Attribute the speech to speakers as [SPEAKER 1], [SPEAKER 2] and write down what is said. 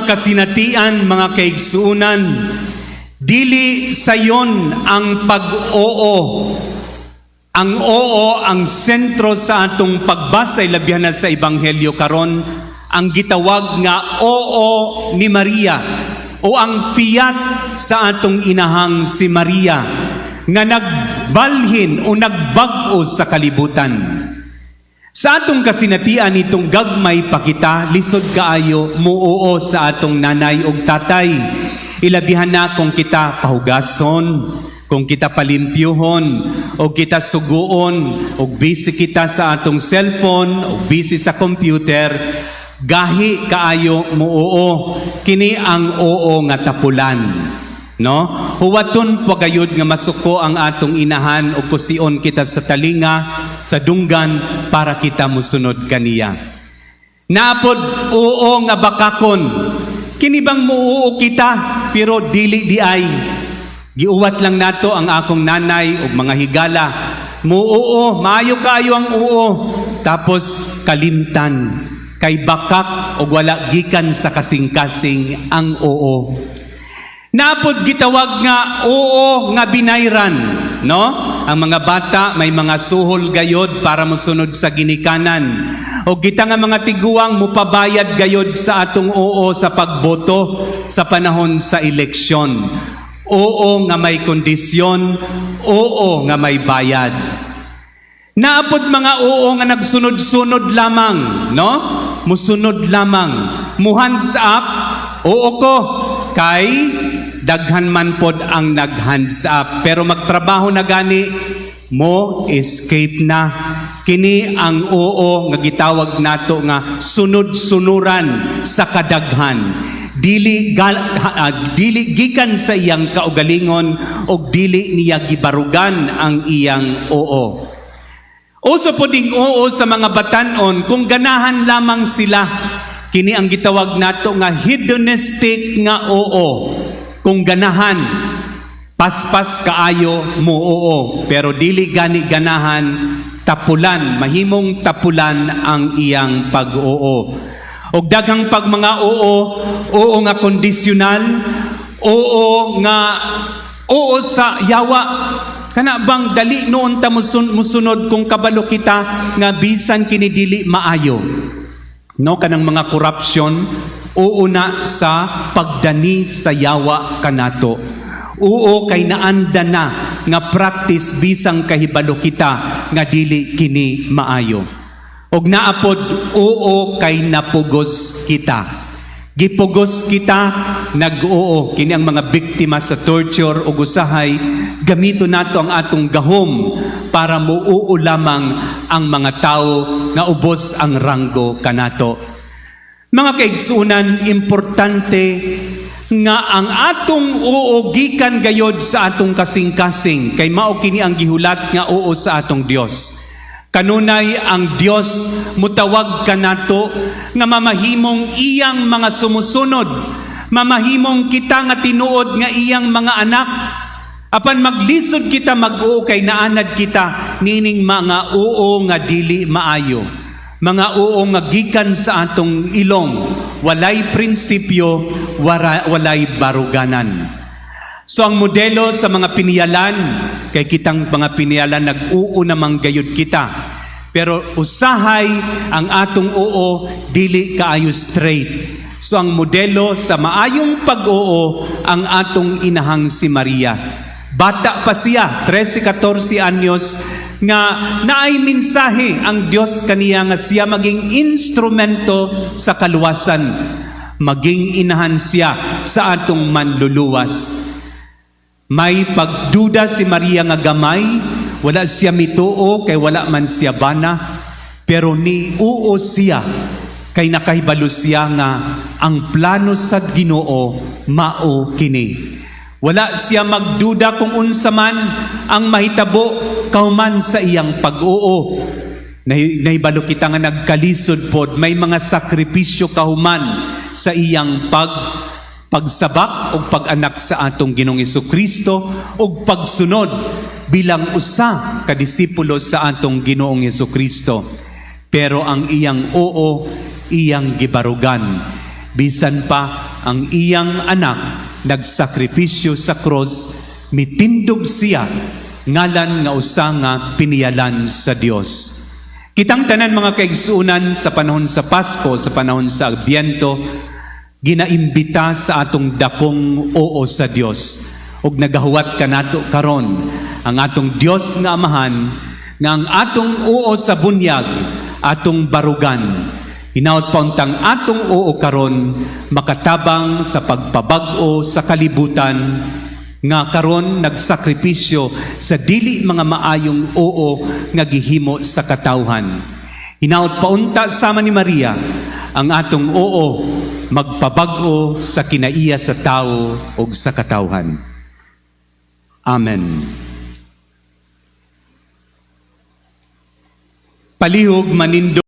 [SPEAKER 1] Kasinatian, mga kaigsuunan, dili sayon ang pag-oo. Ang oo ang sentro sa atong pagbasa, labihan na sa Ebanghelyo karon, ang gitawag nga oo ni Maria o ang fiat sa atong inahang si Maria nga nagbalhin o nagbag-o sa kalibutan. Sa atong kasinatian itong gagmay pa kita, lisod kaayo muoo sa atong nanay ug tatay. Ilabihan na kung kita pahugason, kung kita palimpyuhon, o kita suguon, o busy kita sa atong cellphone, o busy sa computer, gahi kaayo muoo. Kini ang oo nga tapulan. No? Huwaton pa gayud nga masuko ang atong inahan o kusion kita sa talinga, sa dunggan para kita musunod kaniya. Naa pod oo nga bakakon. Kini bang muoo kita pero dili diay. Giuwat lang nato ang akong nanay ug mga higala. Muoo, maayo kaayo ang oo. Tapos kalimtan kay bakak og wala gikan sa kasing-kasing ang oo. Naa pod gitawag nga oo nga binayran, no? Ang mga bata may mga suhol gayod para mosunod sa ginikanan. O kita nga mga tiguang, mupabayad gayod sa atong oo sa pagboto sa panahon sa eleksyon. Oo nga may kondisyon, oo nga may bayad. Naa pod mga oo nga nagsunod-sunod lamang, no? Musunod lamang. Mu hands up, oo ko, kay daghan man pod ang nag-hands up. Pero magtrabaho na gani, mo escape na. Kini ang oo nga gitawag nato nga sunod-sunuran sa kadaghan. Dili gikan sa iyang kaugalingon og dili niya gibarugan ang iyang oo. Uso po ding oo sa mga batanon kung ganahan lamang sila. Kini ang gitawag nato nga hedonistic nga oo. Kung ganahan, paspas kaayo mo oo, pero dili gani ganahan, tapulan, mahimong tapulan ang iyang pag-oo. Og daghang pag mga oo, oo nga kondisyonal, oo nga oo sa yawa. Kana bang dali noon ta musunod kung kabalo kita nga bisan kini dili maayo. No, kanang mga corruption, oo na sa pagdani sa yawa kanato. Oo kay naanda na nga practice bisang kahibalo kita nga dili kini maayo. Og naa pod oo kay napugos kita. Gipugos kita, nag-oo. Kini ang mga biktima sa torture ug usahay gamito nato ang atong gahom para muoo lamang ang mga tao nga ubos ang ranggo kanato. Mga kaigsunan, importante nga ang atong oo gikan gayod sa atong kasing-kasing kay mao kini ang gihulat nga oo sa atong Dios. Kanunay ang Dios mutawag kanato nga mamahimong iyang mga sumusunod, mamahimong kita nga tinuod nga iyang mga anak. Apan maglisod kita mag-oo kay naanad kita nining mga oo nga dili maayo. Mga oo nga gikan sa atong ilong, walay prinsipyo, walay baruganan. So ang modelo sa mga piniyalan, kay kitang mga piniyalan nag-oo namang gayud kita. Pero usahay ang atong oo dili kaayo straight. So ang modelo sa maayong pag-oo, ang atong inahang si Maria. Bata pa siya, 13-14 anyos, nga naay mensahe ang Dios kaniya nga siya maging instrumento sa kaluwasan. Maging inahan siya sa atong Manluluwas. May pagduda si Maria nga gamay, wala siya mituo kay wala man siya bana, pero ni-uo siya kay nakahibalo siya nga ang plano sa Ginoo mao kini. Wala siya magduda kung unsa man ang mahitabo kauman sa iyang pag-uo. Nahibalo kita nga nagkalisod pod, may mga sakripisyo kahuman sa iyang pagsabak ug pag-anak sa atong Ginoong Kristo ug pagsunod bilang usa ka disipulo sa atong Ginoong Kristo. Pero ang iyang oo, iyang gibarugan. Bisan pa ang iyang anak nagsakripisyo sa cross, mitindog siya ngalan nga usa nga piniyalan sa Dios. Kitang tanan, mga kaigsuonan, sa panahon sa Pasko, sa panahon sa Adbyento, ginaimbita sa atong dakong oo sa Dios. Ug nagahuwat kanato karon ang atong Dios nga Amahan nga ang atong oo sa bunyag atong barugan. Hinaot pa untang atong oo karon makatabang sa pagpabag-o sa kalibutan nga karon nagsakripisyo sa dili mga maayong oo nga gihimo sa katawhan. Hinaot paunta sama ni Maria ang atong oo magpabag-o sa kinaiya sa tao ug sa katawhan. Amen. Palihog manindog.